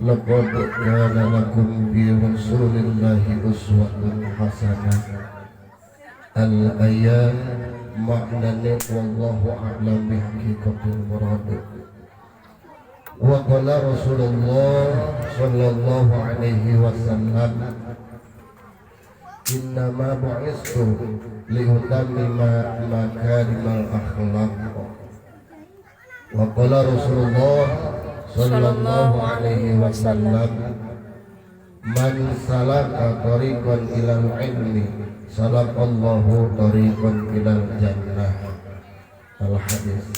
لقد كان لكم في رسول الله أسوة حسنة. الآيات maknanya wallahu a'lam bihaqiqatil murad. Wa qala Rasulullah sallallahu alaihi wasallam, innama bu'istu liutammima makarimal akhlaq. Wa qala Rasulullah sallallahu alaihi wasallam, man salaka tariqan ilal ilmi salakallahu tariqan ilal jannah. Al hadis.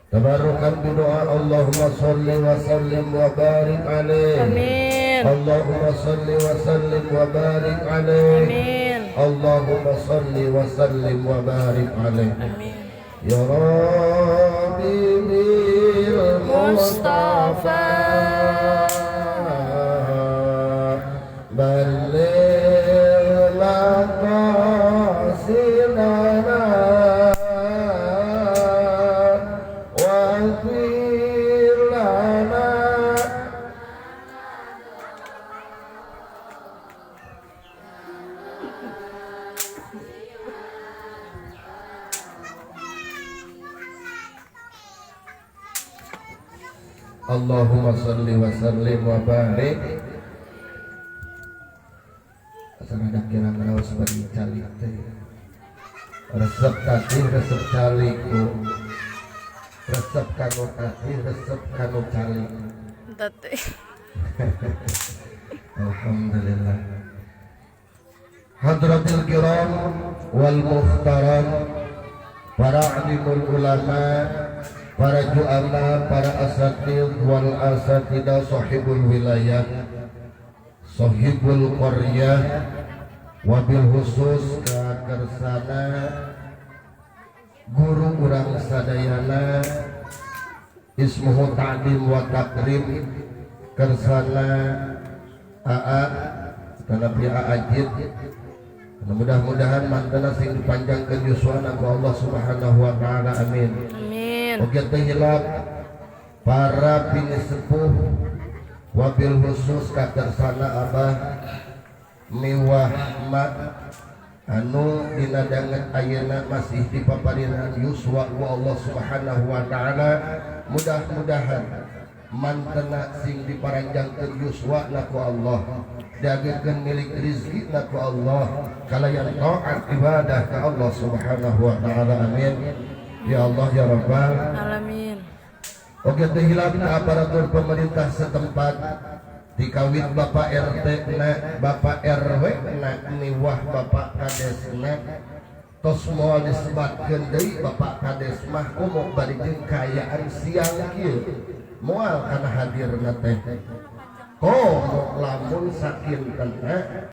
Tabarukan doa, Allahumma salli wa sallim wa barik alaihi. Amin. Allahumma salli wa sallim wa barik alaihi. Amin. Allahumma salli wa sallim wa barik alaihi. Amin. Ya Rabbi bil Mustafa. Balligh maqasidana waghfir lana. Allahumma salli wa sallim wa barik. Asal ada kira ngaraos bagi calik teh. Resep tadi, resep calik ku. Resep kanu tadi, resep kanu calik. Tati. Alhamdulillah. Hadratil kiram wal muhtaram, para alimul ulama, para ju'ama, para asatid wal asatidah, sahibul wilayah, sahibul qaryah, wabil khusus ka kersana guru urang sadayana, ismuhu ta'lim wa takrim, kersana AA tanapi Ajid. Mudah-mudahan mantena sing dipanjangkeun yuswana ku Allah Subhanahu wa taala, amin. Amin. Oge teu hilap para pinisepuh, wabil khusus ka kersana Abah miwah mak anu dina danget ayeuna masih dipaparinan yuswa ku Allah Subhanahu wa taala. Mudah-mudahan mantena sing diparanjangkeun yuswa ku Allah, diagengkeun milik rizki ku Allah, kalayan taat ibadah ka Allah Subhanahu wa taala, amin ya Allah ya Rabbal Alamin. Oge teu hilap ka aparatur pemerintah setempat, dikawit Bapak RT na, Bapak RW na, miwah Bapak Kades na. Tos moal disebatkeun deui Bapak Kades mah, komo bari jeung kaayaan siang kieu moal kana hadirna teh, komo lamun sakintenna.